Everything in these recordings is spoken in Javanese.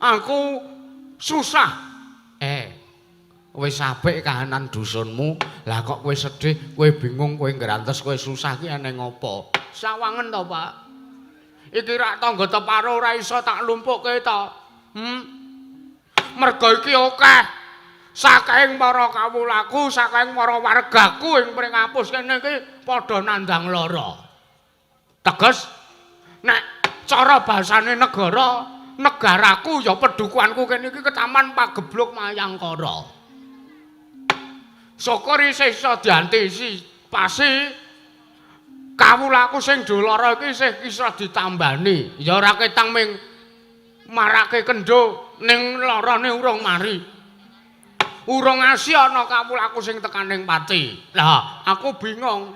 Aku susah. Wis apik kahanan dusunmu, lah kok kowe sedih, kowe bingung, kowe ngrantes, kowe susah ki eneng apa? Sawangen to, Pak. Iki rak tangga teparo ora iso tak lumpukke to. Merga iki akeh. Saking para kawulaku, saking para wargaku ing Pringapus kene iki padha nandang lara. Teges nek cara basane negara, negaraku ya pedukuhanku kene iki ketaman pagebluk Mayangkara. Syukur isih iso diantisipasi kawulaku sing do lara iki isih iso ditambani. Ya ora ketang ming marake kendho ning larane urung mari. Urung asi ana kawulaku sing tekaning pati. Lah, aku bingung.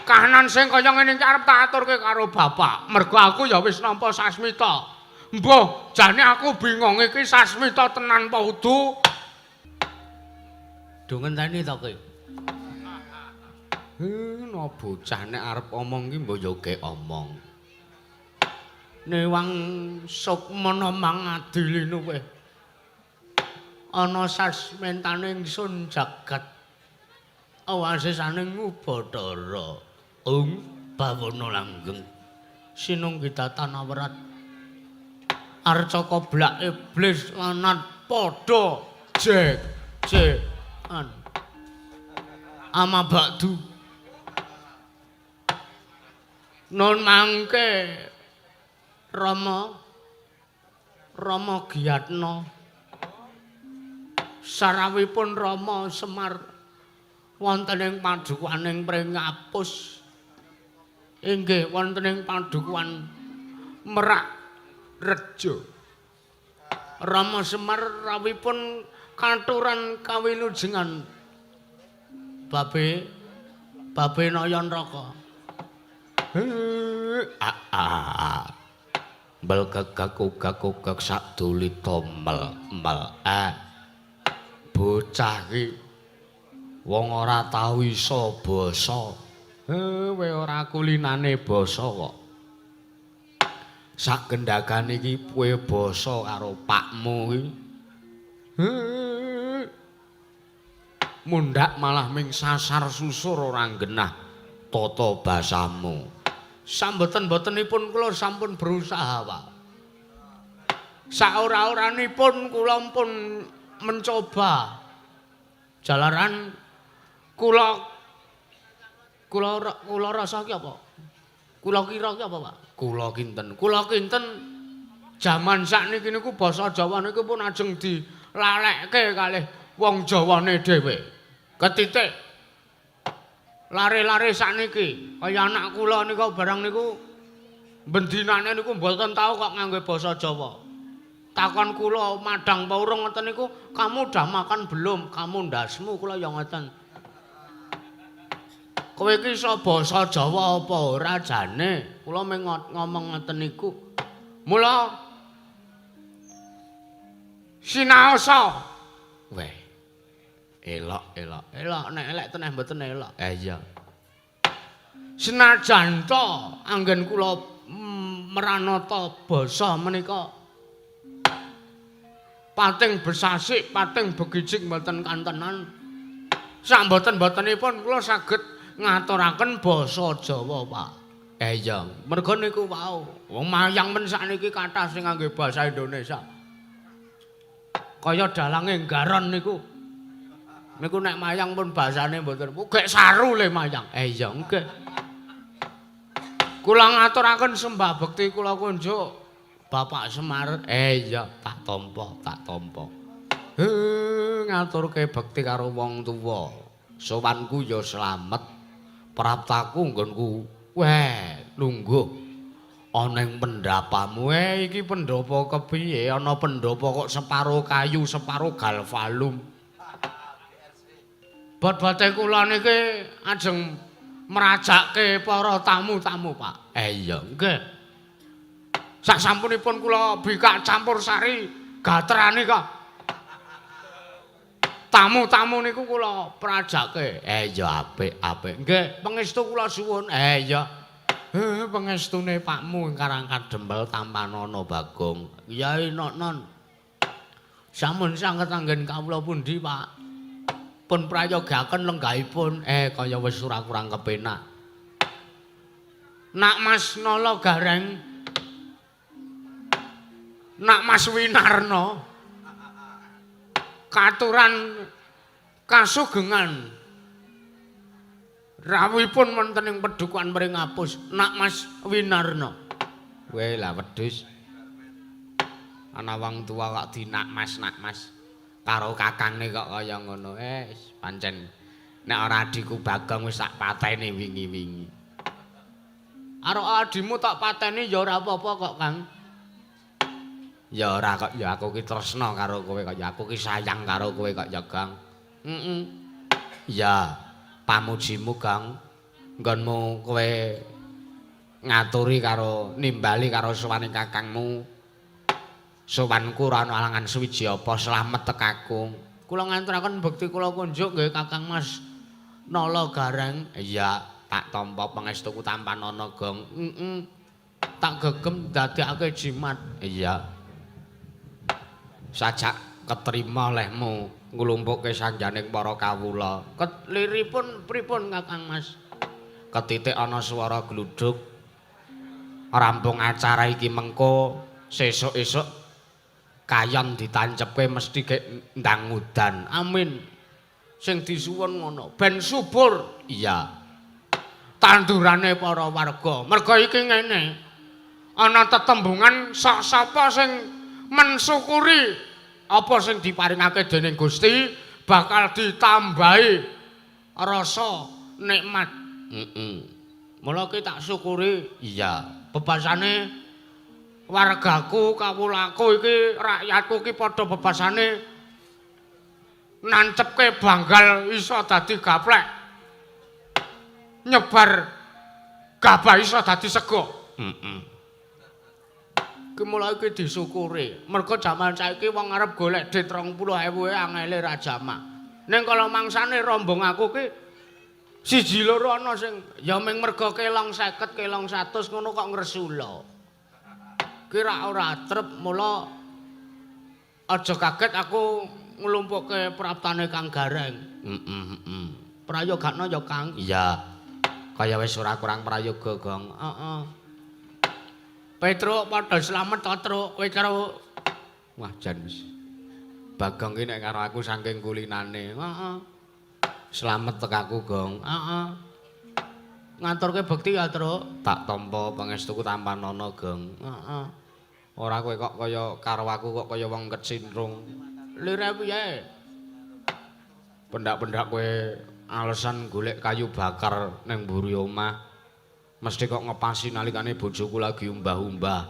Kahanan sing kaya ngene iki arep tak aturke karo bapak. Mergo aku ya wis nampa sasmita. Mbuh, jane aku bingung iki sasmita tenan apa udu? Do ngenteni to kowe? No bocah nek arep omong ki mbok yo ge omong. Newang sukmana mangadili luwih. Ana sasmentane ingsun jagat awasesaning Bathara. Ung bawana langgeng sinunggita tanah werat. Arca koblak iblis lanat padha jek jekan. Ama bakdu. Nun mangke Rama Rama Giyatna sarawipun Rama Semar wonten ing padukuhaning Pringapus inggih wonten ing padukuhan Merak Rejo. Rama Semar rawipun katuran kawilujengan Babe Babe Nayanraka. Ah ah. Bel gagak gagak gagak sak dulita mel mel. Ah. Bocah iki wong ora tau iso basa. Kowe ora kulinane basa kok. Sak gendagane iki kowe basa karo pakmu iki. Mundhak malah ming sasar susur ora genah tata basamu. Samboten-botenipun kula sampun berusaha, Pak. Saora-oranipun kula pun mencoba. Jalaran kula kula kula rasa ki apa? Kula kira ki apa, Pak? Kula kinten. Kula kinten jaman sakniki niku basa Jawa niku pun ajeng dilalekke kalih wong Jawane dhewe. Ketitik. Lare-lare sakniki kaya anak kula nika barang niku bendinane niku mboten tau kok ngangge basa Jawa. Takon kula madang apa urung ngoten niku, "Kamu udah makan belum?" "Kamu ndasmu," kula ya ngoten. Kowe iki iso basa Jawa apa ora jane? Kula mung ngomong ngoten niku. Mula sinaosa. Weh. Elok, elok. Elok nek elek teneh mboten elok. Eh iya. Senajan to anggen kula meranata basa menika pating besasik, pating begijik mboten kantenan. Sak mboten-mbotenipun kula saged ngaturaken basa Jawa, Pak. Eh iya, merga niku wau. Wong mayang men sakniki kathah sing ngangge basa Indonesia. Kaya dalange Garon niku. Niku nek mayang pun basane mboten. Gek saru le mayang. Eh iya, nggih. Kula ngaturaken sembah bekti kula kunjuk Bapak Semar. Eh iya, tak tampa, tak tampa. Ngaturke bekti karo wong tuwa. Sowanku ya slamet. Praptaku nggonku. Weh, lungguh ana ing pendapamu. Iki pendhapa kepiye? Ana pendhapa kok separo kayu, separo galvalum. Bot-bote kula niki ajeng mrajake para tamu-tamu, Pak. Eh iya, nggih. Sak sampunipun kula bikak campur sari gatrane kok. Tamu-tamu niku kula prajake. Eh iya apik, apik. Nggih, pangestu kula suwun. Eh iya. Pangestune pakmu ing Karang Kadempel tampanana Bagong. Yai Nonon. Sampun sanget anggen kawula pundi, Pak? Pun prayogaken lenggahipun. Kaya wis ora kurang kepenak. Nak Mas Nala Gareng. Nak Mas Winarno. Katuran kasugengan. Rawuhipun wonten ing Pedukuhan Pringapus, Nak Mas Winarno. Weh lah wedhus. Ana wong tuwa kok dinak Mas, nak Mas. Karo kakangne kok kaya ngono. Pancen nek ora adhiku Bagong wis tak pateni wingi-wingi. Arok adhimu tak pateni ya ora apa-apa kok, Kang. Ya ora kok, ya aku ki tresna karo kowe kok, ya aku ki sayang karo kowe kok ya, Kang. Heeh. Ya, pamujimu, Kang. Nggonmu kowe ngaturi karo nimbali karo sowane kakangmu. Sowanku ora ana alangan suwiji apa slamet tekaku. Kula nganturaken bekti kula kunjuk nggih Kakang Mas Nala Gareng. Iya, tak tampa pangestuku tampanana, Gong. Heeh. Tak gegem dadekake jimat. Iya. Sajak ketrima olehmu nglumpukke sangganing para kawula. Keliripun pripun Kakang Mas? Ketitik ana swara gluduk. Rampung acara iki mengko sesuk-esuk kayon ditancepke mesti gek ndang udan. Amin. Sing disuwun ngono, ben subur. Iya. Tandurane para warga. Merga iki ngene. Ana tetembungan sok sapa sing mensyukuri apa sing diparingake dening Gusti bakal ditambahi rasa nikmat. Heeh. Mula ki tak syukuri. Iya. Bebasane wargaku, kawulaku iki, rakyatku iki padha bebasane nancepke banggal iso dadi gaplek. Nyebar gabah iso dadi sego. Heeh. Ki mula iki disyukuri. Mergo jaman saiki wong arep golek dhuwit 20.000 angele ra jamak. Ning kala mangsane rombong aku ki siji loro ana sing ya ming mergo kelong 50, kelong 100 ngono kok ngresula. Kira ora trep, mula aja kaget aku nglumpukke praptane Kang Gareng. Heeh, heeh. Prayogakno ya, Kang. Iya. Kaya wis ora kurang prayoga, Gong. Heeh. Petruk padha slamet to, Truk. Kowe karo wah jan wis. Bagong ki nek karo aku saking kulinane. Heeh. Slamet tekaku, Gong. Heeh. Ngaturke bekti ya, Truk. Tak tampa pangestuku tampanana, Gong. Heeh. Ora kowe kok kaya karo aku kok kaya wong kecintrung. Lire piye? Pendak-pendak kowe alasan golek kayu bakar ning mburi omah. Mesti kok ngepasi nalikane bojoku lagi umbah-umbah.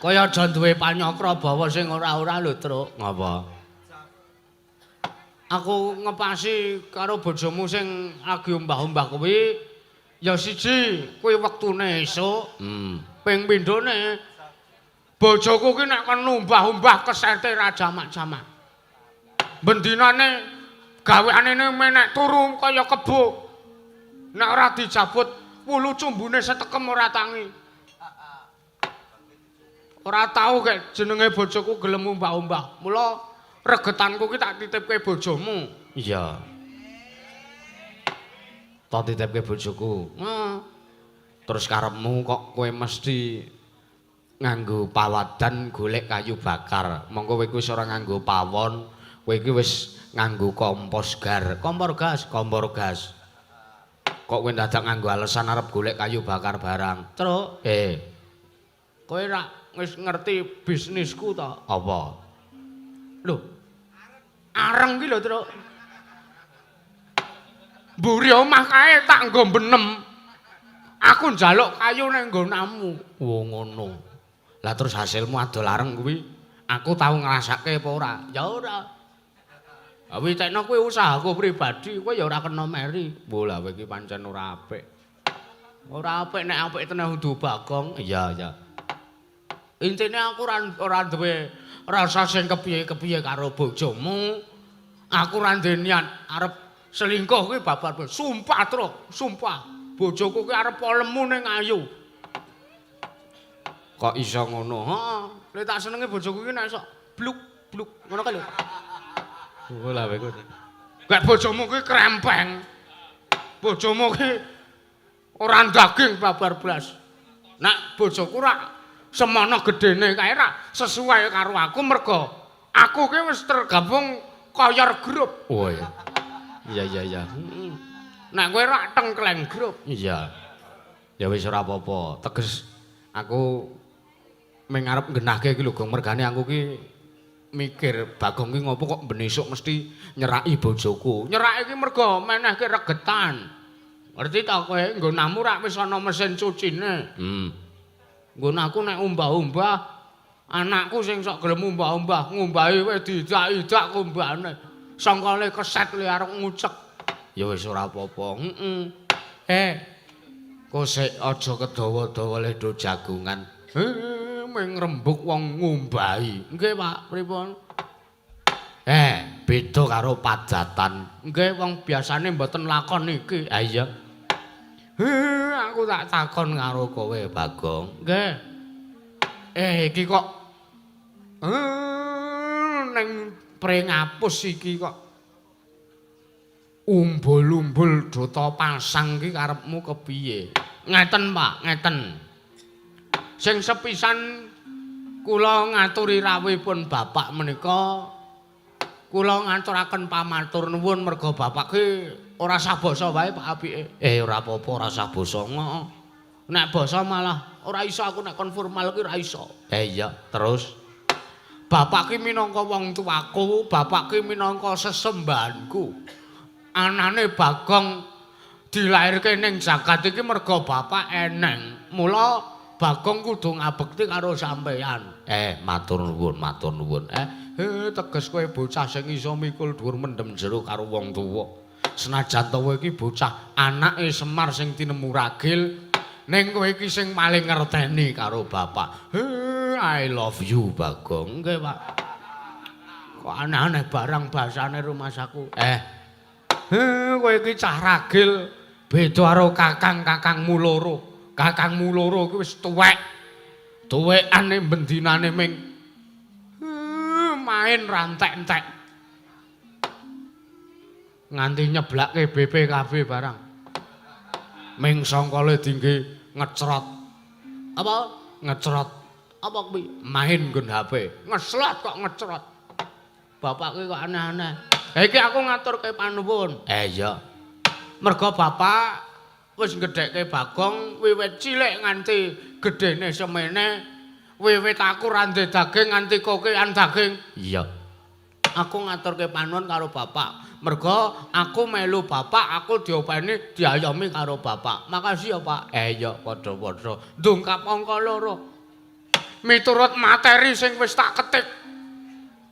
Kaya aja duwe panyakra bawa sing ora-ora lho, Truk. Ngapa? Aku ngepasi karo bojomu sing lagi umbah-umbah kuwi ya siji kuwi wektune esuk. Ping pindhone bojoku ki nek kon umbah-umbah kesete ra jamak-jamak. Bendinane gaweane menek turu kaya kebo. Nek ora dijabut wulu cumbune setekem ora tangi. Ora tau kek jenenge bojoku gelem umbah-umbah. Mula regetanku ki tak titipke bojomu. Iya. Tak titipke bojoku. Heeh. Terus karepmu kok kowe mesti nganggo pawadan golek kayu bakar. Mongko kowe wis ora nganggo pawon, kowe iki wis nganggo kompos gar, kompor gas, kompor gas. Kok kowe dadak nganggo alasan arep golek kayu bakar barang. Truk, kowe rak wis ngerti bisnisku to? Apa? Lho. Areng ki lho, Truk. Mburi omah kae tak nggo benem. Aku njaluk kayu ning nggonamu. Oh ngono. Lah terus hasilmu adol areng kuwi aku tau ngrasake apa ora? Ya ora. Witekno kuwi usahaku pribadi, kowe ya ora kena meri. Mbok lah kowe iki pancen ora apik. Ora apik nek apik tenan kudu Bagong. Iya, iya. Intine aku ora duwe rasa sing kepiye-kepiye karo bojomu. Aku ora duwe niat arep selingkuh kuwi babar. Sumpah, Truk, sumpah. Bojoku kuwi arep lemu ning ayu. Kok iso ngono? Heeh. Lek tak senenge bojoku iki nek iso bluk bluk ngono kae lho. Oh, lah kowe. Nek bojomu kuwi krempeng. Bojomu ki ora daging babar blas. Nek bojoku rak semono gedene kae rak sesuai karo aku mergo aku ki wis tergabung koyor grup. Oh iya. Iya iya iya. Heeh. Nek kowe rak tengkleng grup. Iya. Ya wis ora apa-apa. Teges aku ming arep nggenahke iki lho, Gong, mergane aku ki mikir Bagong ki ngopo kok ben esuk mesti nyeraki bojoku. Nyeraki ki mergo menehke regetan. Ngerti ta kowe nggonamu rak wis ana mesin cucine. Nggon aku nek umbah-umbah anakku sing sok gelem umbah-umbah, ngumbahi wis diidak-idak kumbahane. Sangkale keset le arep ngucek. Ya wis ora apa-apa. Heeh. Kok sik aja kedawa-dawa le do jagongan. Ming rembug wong ngumbahi. Nggih, Pak, pripun? Beda karo padatan. Nggih, wong biasane mboten lakon iki. Ha iya. Aku tak takon karo kowe, Bagong. Nggih. Iki kok ning Pringapus iki kok umbul-umbul dota pasang ki karepmu kepiye? Ngeten, Pak, ngeten. Sing sepisan kula ngaturi rawuhipun bapak menika kula ngaturaken pamatur nuwun merga bapak ki ora sah basa wae Pak apike. Ora apa-apa, ora sah basa. Heeh. Nek basa malah ora iso aku nek kon formal ki ora iso. Iya, terus bapak ki minangka wong tuaku, bapak ki minangka sesembahanku. Anane Bagong dilairke ning jagat iki merga bapak eneng. Mula Bagong kudu ngabekti karo sampeyan. Matur nuwun, matur nuwun. Teges kowe bocah sing iso mikul dhuwur mendem jero karo wong tuwa. Senajan to kowe iki bocah anake Semar sing tinemu ragil, ning kowe iki sing paling ngerteni karo bapak. I love you, Bagong. Nggih, Pak. Kok aneh-aneh barang bahasane rumasaku. Kowe iki cah ragil beda karo kakang-kakangmu loro. Kakangmu loro kuwi wis tuwek. Tuwekane bendinane ming main rantek-entek. Nganti nyeblake BPKB barang. Ming sangkale dingge ngecrot. Apa? Ngecrot. Apa kuwi? Main nggon HP. Ngeslot kok ngecrot. Bapak kuwi kok aneh-aneh. Ha iki aku ngaturke panuwun. Iya. Merga bapak wis ngedhekke Bagong wiwit cilik nganti gedene semene, wiwit aku ra ndek daging nganti kokean daging. Iya. Aku ngaturke panuwun karo bapak. Merga aku melu bapak, aku diopeni, diayomi karo bapak. Makasih ya, Pak. Iya, padha-padha. Ndungkap angka loro. Miturut materi sing wis tak ketik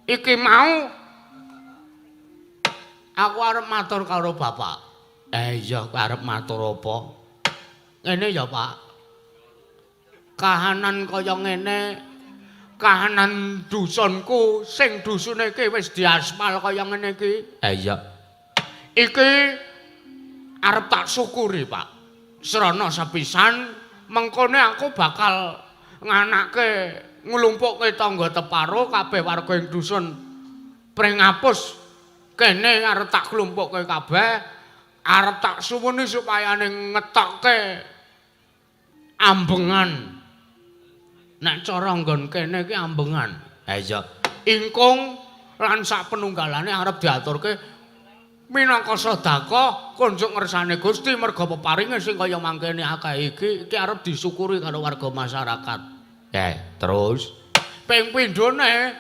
iki mau aku arep matur karo bapak. Iya, arep matur apa? Ngene ya, Pak. Kahanan kaya ngene, kahanan dusunku sing dusune iki wis diaspal kaya ngene iki. Iya. Iki arep tak syukuri, Pak. Srana sepisan mengkone aku bakal nganake nglumpukke tangga teparo kabeh warga ing dusun Pringapus kene arep tak klumpukke kabeh, arep tak suwuni supaya ngetokke ambengan. Nek cara nggon kene iki ambengan. Iya. Ingkung lan sak penunggalane arep diaturke minangka sedekah kunjuk ngersane Gusti merga peparinge sing kaya mangkene akeh iki iki arep disyukuri karo warga masyarakat. Terus ping pindhone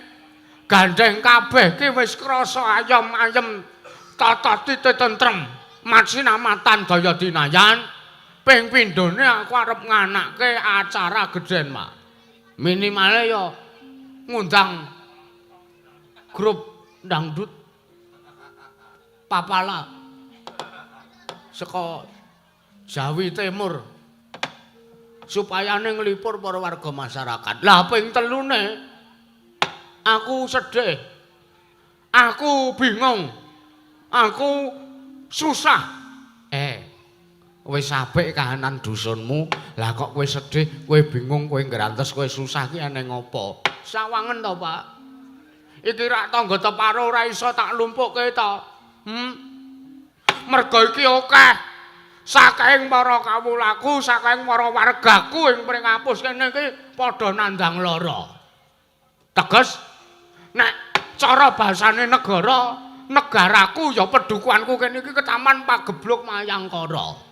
gandeng kabeh ki wis krasa ayem-ayem tata titi tentrem matsinamatan daya dinayan. Ping pindhone aku arep nganake acara gedhen, Pak. Minimale ya ngundang grup dangdut Papala saka Jawi Timur supayane nglipur para warga masyarakat. Lah ping telune aku sedih, aku bingung, aku susah. Wis apik kahanan dusunmu, lah kok kowe sedih, kowe bingung, kowe ngrantes, kowe susah ki eneng apa? Sawangen to, Pak. Iki rak tangga teparo ora iso tak lumpukke to. Merga iki akeh. Saking para kawulaku, saking para wargaku ing Pringapus kene iki padha nandang lara. Teges nek cara basane negara, negaraku ya pedukuhanku kene iki ketaman Pagebluk Mayangkara.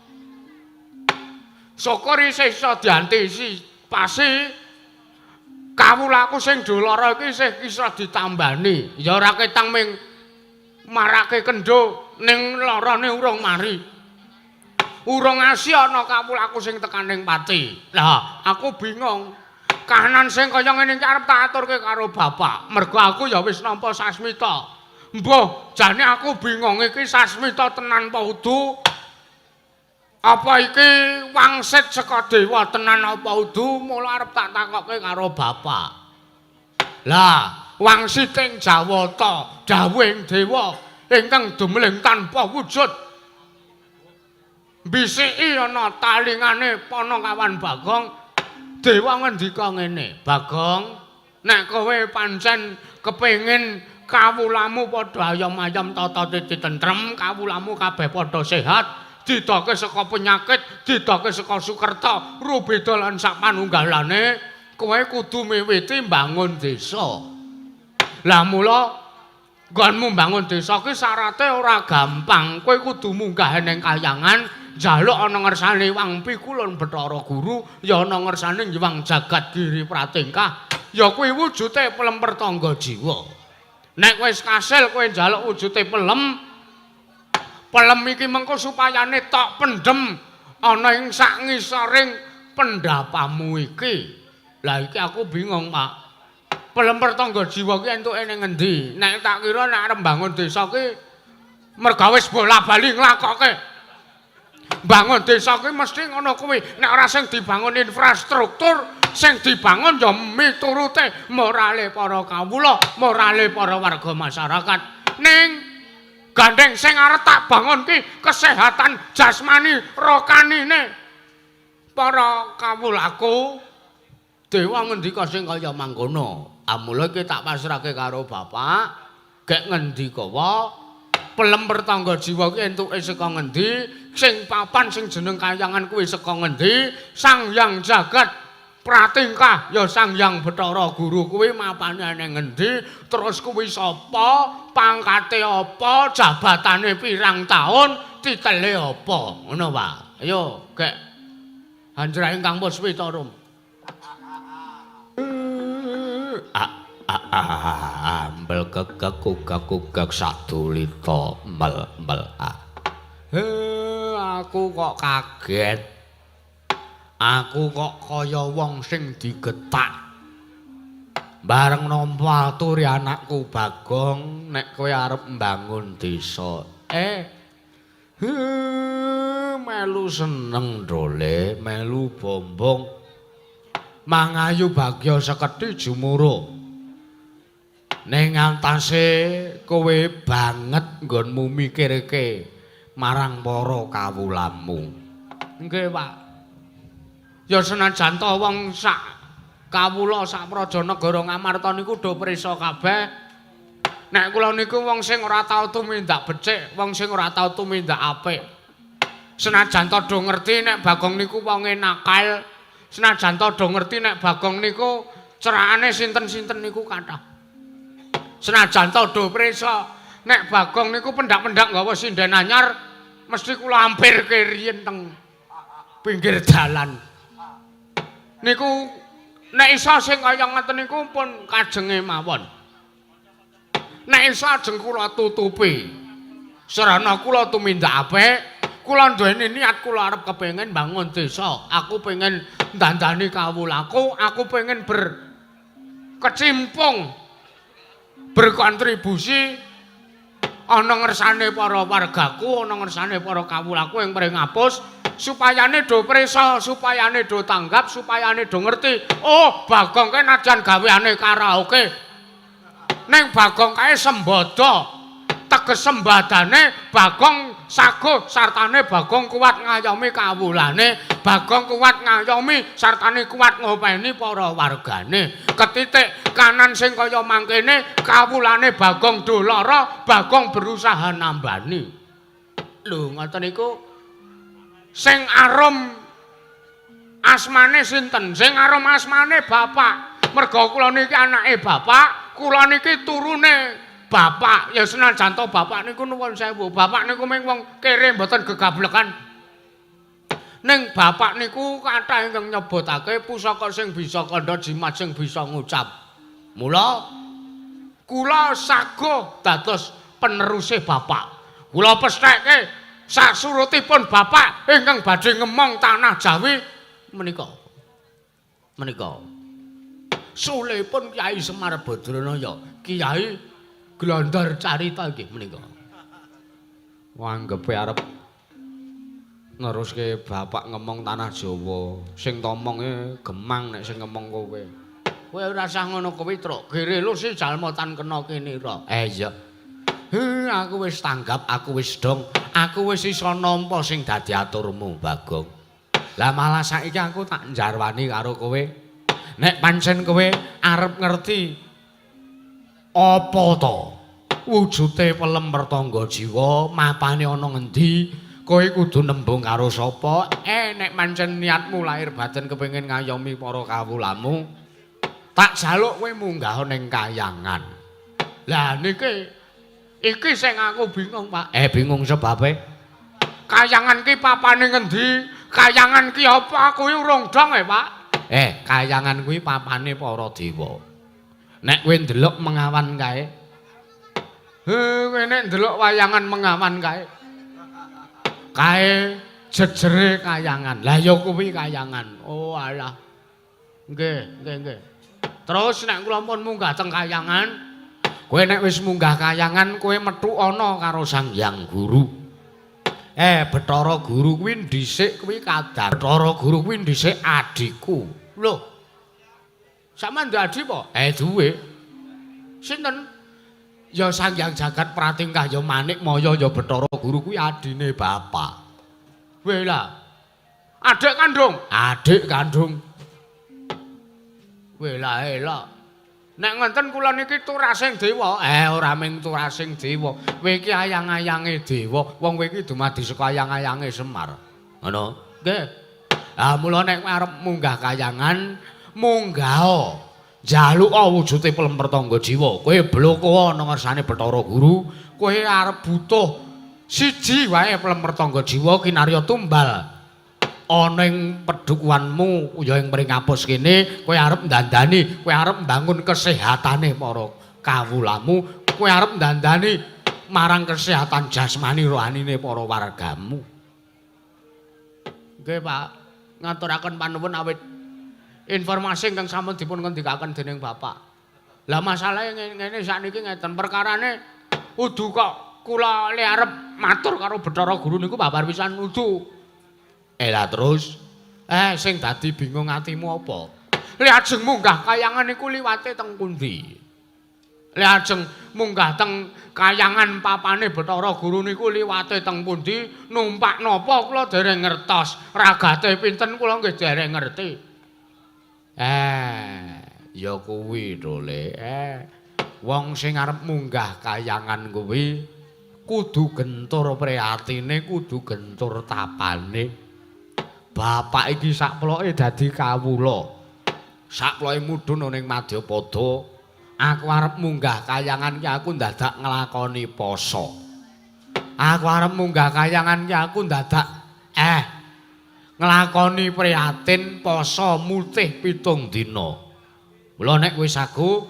Syukur isih iso diantisipasi kawulaku sing do lara iki isih iso ditambani. Ya ora ketang ming marake kendho ning larane urung mari. Urung asi ana kawulaku sing tekan ning pati. Lah, aku bingung. Kahanan sing kaya ngene iki arep tak aturke karo bapak. Mergo aku ya wis nampa sasmita. Mbuh, jane aku bingung iki sasmita tenan apa udu? Apa iki wangsit saka dewa tenan apa udu? Mula arep tak takokke karo bapak. Lah, wangsiting Jawata, dawuhing dewa ingkang dumling tanpa wujud. Bisiki ana talingane Panakawan Bagong. Dewa ngendika ngene, "Bagong, nek kowe pancen kepengin kawulamu padha ayom-ayom tata titi tentrem, kawulamu kabeh padha sehat, didoke saka penyakit, didoke saka sukerta, rubeda lan sak panunggalane, kowe kudu miwiti mbangun desa." Lah mula nggonmu mbangun desa ki syarate ora gampang. Kowe kudu munggah ning kayangan, njaluk ana ngersane Wang Pikulun Bathara Guru, ya ana ngersane Hyang Jagat Giri Pratingkah, ya kuwi wujute pelem pertangga jiwa. Nek wis kasil kowe njaluk wujute pelem, pelem iki mengko supayane tok pendem ana ing sak ngisoring pendapamu iki. Lah iki aku bingung, Pak. Pelem pertangga jiwa ki entuke ning ngendi? Nek tak kira nek arep mbangun desa ki merga wis bola-bali nglakoke. Bangun desa ki mesti ngono kuwi. Nek ora sing dibangun infrastruktur, sing dibangun ya miturute morale para kawula, morale para warga masyarakat. Ning gandeng sing arep tak bangun ki kesehatan jasmani rokanine para kawulaku. Dewa ngendika sing kaya mangkono. Amula iki tak pasrahke karo bapak, gek ngendika wae pelem pertangga jiwa ki entuke saka ngendi, sing papan sing jeneng kayangan kuwi saka ngendi, Sang Hyang Jagat Pratingkah ya Sang Hyang Bathara Guru kuwi mapane ning ngendi, terus kuwi sapa, pangkate apa, jabatane pirang taun, titele apa, ngono Pak. Ayo gek hanjra ingkang puspita rum. Ambel kekek kukak sadulita mel mel a. Aku kok kaget. Aku kok kaya wong sing digetak. Bareng nampa aturi anakku Bagong, nek kowe arep mbangun desa. Melu seneng dole, melu bombong. Mangayu bagya sekedhi jumuro. Ning antase kowe banget nggonmu mikirke marang para kawulamu. Nggih, Pak. Ya senajan to wong sak kawula sak praja negara Ngamarta niku do prisa kabeh. Nek kula niku wong sing ora tau tumindak becik, wong sing ora tau tumindak apik. Senajan to do ngerti nek Bagong niku wonge nakal, senajan to do ngerti nek Bagong niku cerakane sinten-sinten niku kathah. Senajan to do prisa nek Bagong niku pendak-pendak nggawa sinden anyar, mesti kula ampirke riyin teng pinggir dalan. Niku nek iso sing kaya ngoten niku pun kajenge mawon. Nek iso ajeng kula tutupi. Sarana kula tumindak apik, kula duweni niat kula arep kepengin bangun desa. Aku pengen ndandani kawulaku, aku pengen berkecimpung, berkontribusi ana ngersane para wargaku, ana ngersane para kawulaku ing Pringapus, supayane do prisa, supayane do tanggap, supayane do ngerti. Oh, Bagong kae najan gaweane karaoke, ning Bagong kae sembada. Teges sembadane Bagong saguh sartane Bagong kuat ngayomi kawulane, Bagong kuat ngayomi sartane kuat ngopeni para wargane. Ketitik kanan sing kaya mangkene kawulane Bagong do lara, Bagong berusaha nambani. Lho ngoten niku sing arum asmane sinten? Sing arum asmane bapak. Merga kula niki anake bapak, kula niki turune bapak. Ya senajan to bapak niku nuwun sewu, bapak niku mung wong kere mboten gegablekan. Ning bapak niku kathah ingkang nyebutake pusaka sing bisa kandha jimat sing bisa ngucap. Mula kula saguh dados peneruse bapak. Kula pestheke sasurutipun bapak ingkang badhe ngemong tanah Jawi menika. Menika sulipun Kyai Semar Badranaya, Kyai Glondor Carita nggih menika. Wanggepe arep neruske bapak ngemong tanah Jawa. Sing tomonge gemang nek sing ngemong kowe. Kowe ora usah ngono kuwi, Truk. Gere lu si jalma tan kena kinira. Iya. Aku wis tanggap, aku wis dong, aku wis iso nampa sing dadi aturmu, Bagong. Lah malah saiki aku tak njarwani karo kowe. Nek pancen kowe arep ngerti apa to wujude pelem pertangga jiwa, mapane ana ngendi, kowe kudu nembung karo sapa? Nek pancen niatmu lahir batin kepengin ngayomi para kawulamu, tak jaluk kowe munggah ning kayangan. Lah niki iki sing aku bingung, Pak. Bingung sebabe? Kayangan ki papane ngendi? Kayangan ki apa? Aku urung dong Pak. Kayangan kuwi papane para dewa. Nek kowe ndelok Mengawan kae. He, kowe nek ndelok wayangan Mengawan kae. Kae jejere kayangan. Lah ya kuwi kayangan. Oh alah. Nggih, nggih, nggih. Terus nek kula pun munggah teng kayangan, kowe nek wis munggah kayangan kowe metu ana karo Sang Hyang Guru. Bathara Guru kuwi dhisik kuwi kadar. Bathara Guru kuwi dhisik adhiku. Lho. Sampeyan duwe adhi apa? Duwe. Sinten? Ya Sang Hyang Jagat Pratingkah ya Manik Maya ya Bathara Guru kuwi adine bapak. Weh lah. Adik kandung? Adik kandung. Weh lah elok. Nek ngoten kula niki turasing dewa. Ora ming turasing dewa. Kowe iki ayang-ayange dewa. Wong kowe iki dumadi saka ayang-ayange Semar. Ngono? Nggih. Ah mula nek kowe arep munggah kayangan, munggah. Jaluk wujude pelem pertangga jiwa. Kowe bloko ana ngersane Bathara Guru, kowe arep butuh siji wae pelem pertangga jiwa kinarya tumbal. Ana ing pedukuhanmu ya ing Pringapus kene, kowe arep ndandani, kowe arep mbangun kesehatane para kawulamu, kowe arep ndandani marang kesehatan jasmani rohanine para wargamu. Nggih, Pak. Ngaturaken panuwun awit informasi ingkang sampun dipun ngendikaken dening Bapak. Lah masalahe ngene sakniki ngeten, perkarane udu kok kula le arep matur karo Bathara Guru niku babar pisan udu. Lah terus sing dadi bingung atimu apa? Le ajeng munggah kayangan niku liwate teng pundi? Le ajeng munggah teng kayangan papane Bathara Guru niku liwate teng pundi? Numpak napa kula dereng ngertos. Ragate pinten kula nggih dereng ngerti. Ya kuwi to Le. Wong sing arep munggah kayangan kuwi kudu gentur priatine, kudu gentur tapane. Bapak iki sakploke dadi kawula. Sakploke mudhun ning Madyapada. Aku arep munggah kayangan ki aku ndadak nglakoni poso. Aku arep munggah kayangan ki aku ndadak nglakoni prihatin poso mutih 7 dina. Mula nek kowe sagu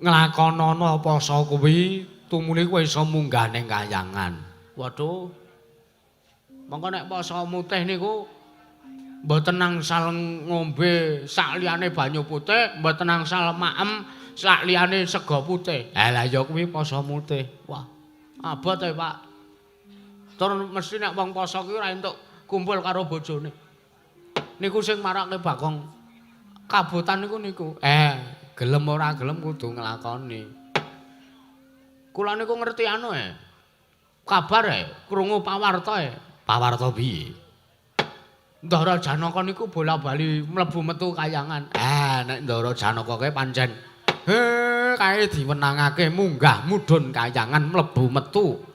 nglakonana poso kuwi, tumuli kowe iso munggah ning kayangan. Waduh. Mongko nek poso mutih niku mboten angsal ngombe sak liyane banyu putih, mboten angsal maem sak liyane sega putih. Lah ya kuwi poso mutih. Wah, abot e, Pak. Tur mesti nek wong poso kuwi ora entuk kumpul karo bojone. Niku sing marake Bagong kabotan niku niku. Gelem ora gelem kudu nglakoni. Kula niku ngerti anu e. Kabar e, krungu pawarta e. Pawarta piye? Ndara Janaka niku bola-bali mlebu metu kayangan. Ah, nek Ndara Janaka kae pancen kae diwenangake munggah mudhun kayangan mlebu metu.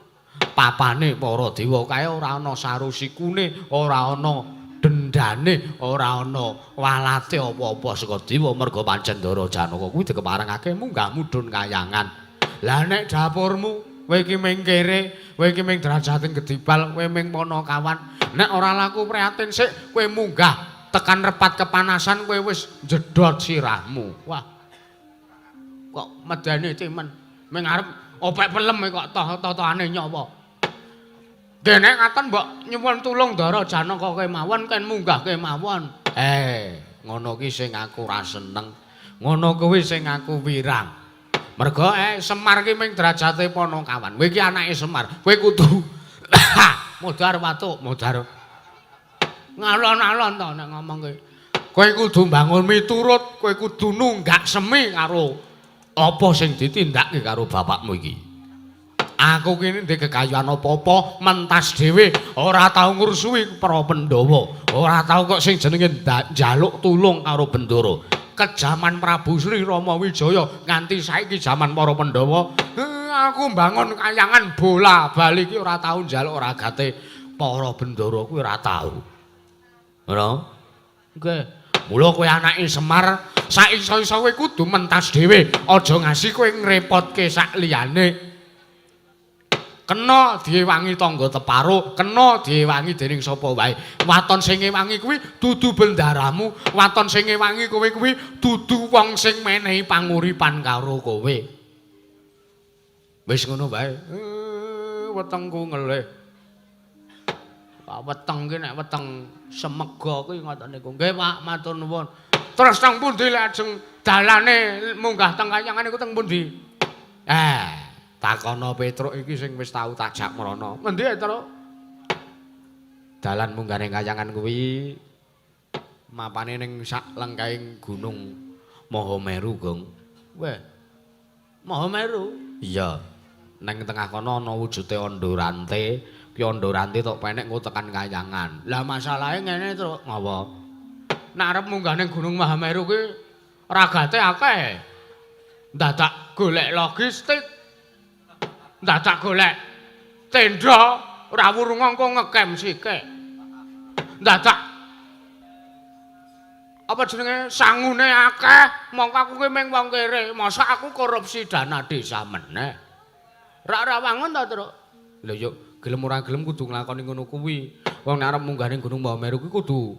Papane para dewa kae ora ana sarusikune, ora ana dendane, ora ana walate apa-apa saka dewa merga pancen Ndara Janaka kuwi dikeparengake munggah mudhun kayangan. Lah nek dapurmu kowe iki ming kere, kowe iki ming derajating gedibal, kowe ming panakawan, nek ora laku prihatin sik kowe munggah tekan repat kepanasan kowe wis jedhot sirahmu. Wah. Kok medeni timen. Ming arep opek pelem kok toh-tohane nyawa. Nggih nek ngaten mbok nyuwun tulung Ndara Janaka kemawon ken munggah kemawon. Ngono ki sing aku ora seneng. Ngono kuwi sing aku wirang. Merga Semar ki ming derajate panakawan. Kowe iki anake Semar. Kowe kudu modar watuk, modar. Ngalon-alon to nek ngomong kowe. Kowe kudu mbangun miturut, kowe kudu nunggak semi karo apa sing ditindakke karo bapakmu iki. Aku kene ndek kekayaan apa-apa, mentas dhewe, ora tau ngrusuhi para Pandhawa, ora tau kok sing jenenge njaluk tulung karo Bendara. Kejaman Prabu Sri Rama Wijaya nganti saiki jaman para Pandhawa, aku mbangun kayangan bola bali iki ora tau njaluk ragate para Bendara kuwi ora tau. Ngono? Nggih. Mula kowe anake Semar, sak iso-iso kowe kudu mentas dhewe, aja ngasi kowe ngrepotke sak liyane. Kena diewangi tangga teparo, kena diewangi dening sapa wae. Waton sing ngewangi kuwi dudu bendaramu, waton sing ngewangi kowe kuwi dudu wong sing menehi panguripan karo kowe. Wis ngono wae. Wetengku ngelih. Pak weteng ki nek weteng semega kuwi ngoten niku. Nggih Pak, matur nuwun. Terus teng pundi lek ajeng dalane munggah teng kayangan niku teng pundi? Takono Petruk iki sing wis tau tak jak mrono. Ngendi Truk? Dalan munggah ning kayangan kuwi mapane ning sak lengkahing Gunung Mahameru, Gong. Weh. Mahameru? Iya. Ning tengah kono ana wujude ondo rante. Ki ondo rante tok penek engko tekan kayangan. Lah masalahe ngene, Truk. Ngapa? Nek arep munggah ning Gunung Mahameru kuwi ragate akeh. Dadak golek logistik. Dadak golek tenda, ora wurung engko ngekem sikik. Dadak apa jenenge sangune akeh, mongko aku ki mung wong kere, mosok aku korupsi dana desa meneh. Rak wangun ta, Truk? Lha yo gelem ora gelem kudu nglakoni ngono kuwi. Wong nek arep munggah ning Gunung Mahameru kuwi kudu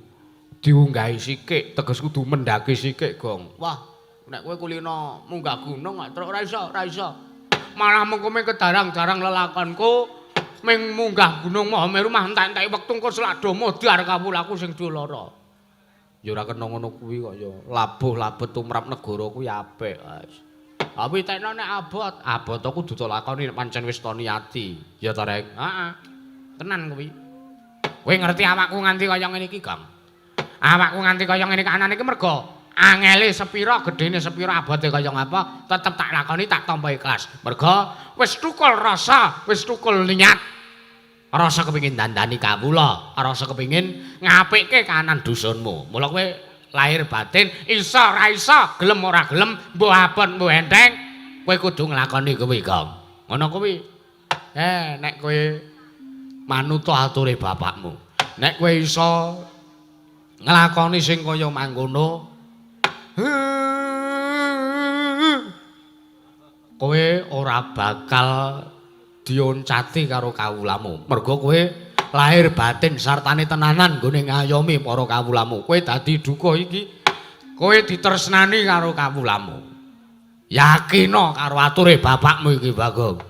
diunggahi sikik, teges kudu mendaki sikik, Gong. Wah, nek kowe kulino munggah gunung, Truk, ora iso, ora iso. Malah mengko ming kedarang-darang lelakonku ming munggah Gunung Mahameru mah entek-enteki wektu engko selak do modar kawulaku sing do lara. Ya ora kena ngono kuwi kok ya. Labuh labet tumrap negara kuwi apik, Mas. Tapi tekno nek abot, abot kudu tok lakoni nek pancen wis to niati. Ya ta, Rek? Heeh. Tenan kuwi. Kowe ngerti awakku nganti kaya ngene iki, Gong? Awakku nganti kaya ngene kanane iki mergo angele sepira, gedene sepira, abote kaya ngapa, tetep tak lakoni, tak tampa ikhlas. Mergo wis tukul rasa, wis tukul niat. Rasa kepengin dandani kawula, rasa kepengin ngapikke kahanan dusunmu. Mula kowe lahir batin iso ora iso, gelem ora gelem, mbuh abot mbuh enteng, kowe kudu nglakoni kuwi, Gong. Ngono kuwi. Nek kowe manut ature bapakmu, nek kowe iso nglakoni sing kaya mangkono, kowe ora bakal dioncati karo kawulamu. Mergo kowe lahir batin sartane tenanan nggone ngayomi para kawulamu. Kowe dadi duka iki, kowe ditresnani karo kawulamu. Yakina karo ature bapakmu iki, Bagong.